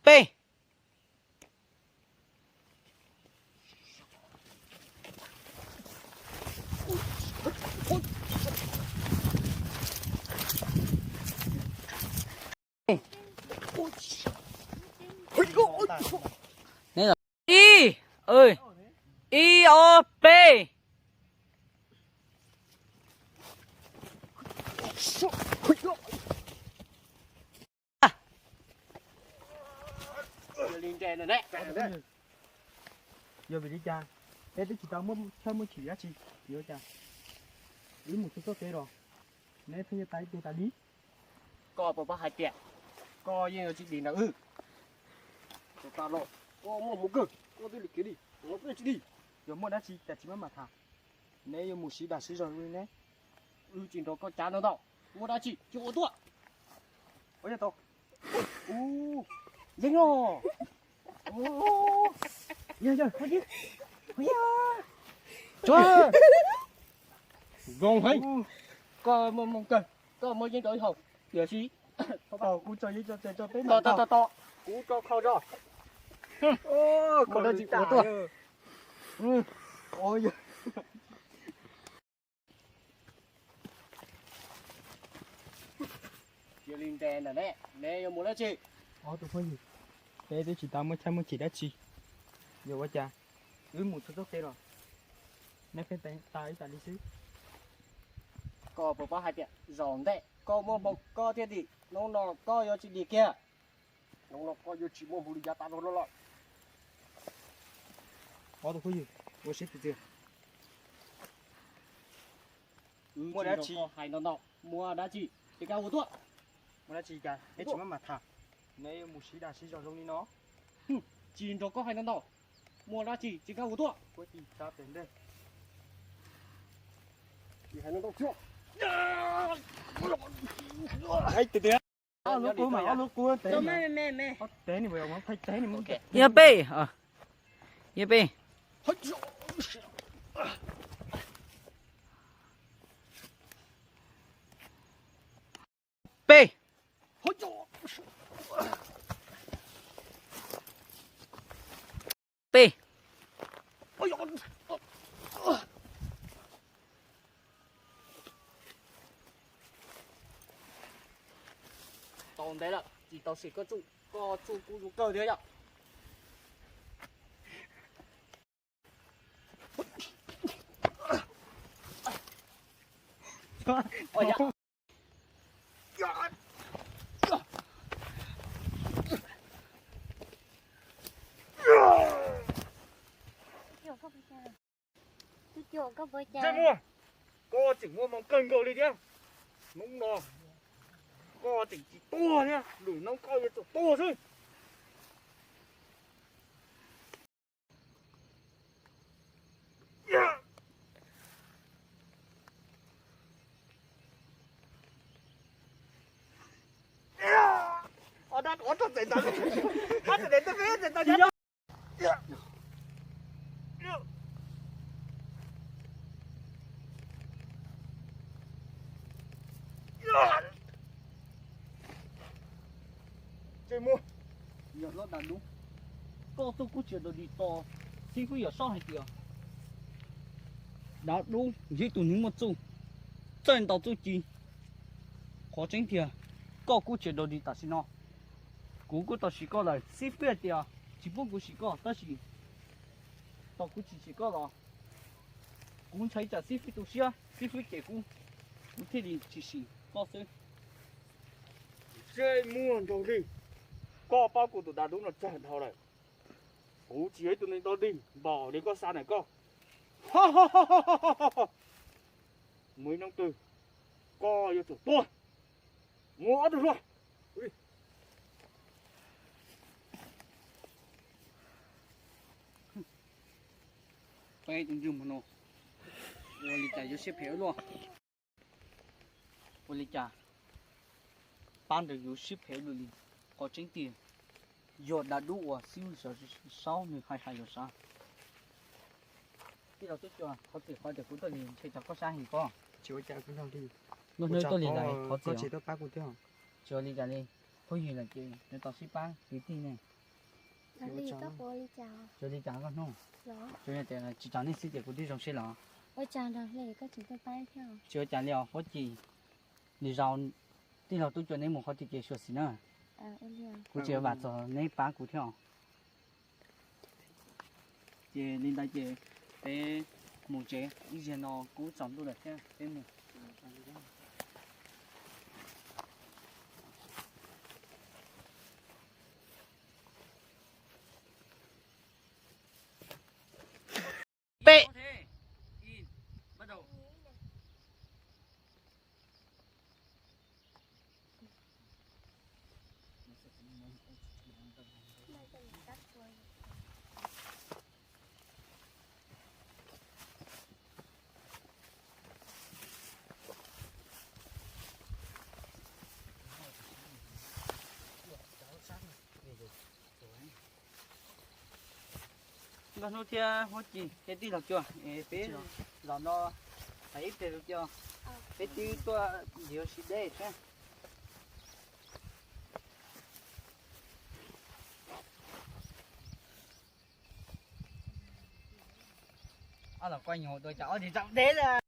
peb. Ib, ib, ob, peb. Yog vim li cas peb twb tsis tau muaj chaw muaj chim dab tsi, yuav cas wb mus txog txoj kev los neb pheej yuav tas ib tug tas li? Koj puas paub hais tias koj yeej yuav tsis dim ntawm wb. Tau tas los koj muaj hmoo kawg, koj twb dim kiag li, tsis dim. Yog muaj dab tsi cas tsis maj mam tham, neb yuav mus siv dag siv zog li ne. Wb tsis nrog koj cav no ntau, muaj dab tsi cia ua tuaj. Ua yog tau. Yeej no. Yog yog, zoo heev. Koj muaj hmoo kawg, koj muaj yeeb rau ib hau, tiam sis kuv tso yeeb tso tseg rau peb, to to to, kuv tso khau zog. Muaj dab tsi ua tuaj. Cia li ntes ntawm ne, neb yuav mus dab tsi? Ob tug phooj ywg, peb twb tsis tau muaj chaw muaj chim dab tsi, yog ua cas wb mus txhua txoj kev los neb pheej tas ib tas li xwb? Koj puas paub hais tias zaum ntej koj muaj hmoo koj thiaj dim, hnub no koj yuav tsis dim kiag. Hnub no koj yuav tsis muaj hmoo li yav tas los lawm. Ob tug phooj ywg, ua siab txias txias. Muaj dab tsi hais no ntau, muaj dab tsi ces koj ua tuaj. Muaj dab tsi cas neb tsis maj mam tham, neb yuav mus siv dag siv zog zoo li no. Tsis nrog koj hais no ntau, muaj dab tsi ces koj ua tuaj. Kuv tsis tsa pem ntej. Yog peb, yog peb. Peb. Peb. Tau ntev lawm tsis tau sim koj tsuj, koj tsuj kuj zoo kawg thiab yom. Ntsej muag, koj tseem muaj hmoo kawg nkaus li thiab. Hnub no koj tseem tsis tuag thiab, lwm hnub koj yuav tsum tuag xwb. Ntsej muag, yog hlob Dav Dub, koj txuj kub tsia dog dig tos, xib fwb Yawm Saub hais tias Dav Dub yog ib tug neeg muaj txuj, txawj ntaus txuj ci. Qhov tseeb tiag, koj kub tsia dog dig tam sim no. Kuv kuj tau sim koj lawm, xib fwb hais tias tsis pub kuv sim koj, tab sis tau kuv tsis sim koj los kuv ntshai tsam xib fwb tu siab, xib fwb cem kuv, kuv thiaj li tsis sim koj xwb. Ntsej muag nraug li, koj pab kuv tus Dav Dub no tsawg dhau lawm. Kuv tsis yog ib tug neeg dog dig npaum li koj xav ntawm koj. Mus ib hnub twg koj yuav tsum tuag. Mus ob tug hluas. Peb tus ntsej muag no, ua li cas yuav siab phem ua luaj? Ua li cas pab ntawd yuav siab phem ua luaj li? Qhov tseeb tiag, yog Dav Dub uas xib fwb Yawm Saub nws hais hais los sav. Tij laug Tub Cua, qhov txhia qhov tias kuv tuaj li ntshe cas koj sab heev koj. Tsis ua cas kuv nrog li. Noj hnub tuaj li lawm qhov txhia, tsis ua li cas li. Phooj ywg lawm ces nws tau sib pab kwv tij ne. Ua li cas koj hnub? Tsis tas nej xwb ces kuv twb zoo siab los. Tsis ua cas li os Huab Cim, nws zaus tij laug Tub Cua neb mus qhov twg ces xyuam xim na. Kuv tseem vam txog neb pab kuv thiab os. Ces li ntawd ces peb mus tsev, ib zaug no kuv tsaus ntuj lawm thiab peb mus. Peb. Nkauj Hnub thiab Huab Cim thiab tij laug Cua, peb los no hais ib pliag rau cov, peb twb tuaj nrhiav ua si deb thiab. Ob los koj nyuag ua dua cas ob tsis tau deb lawm.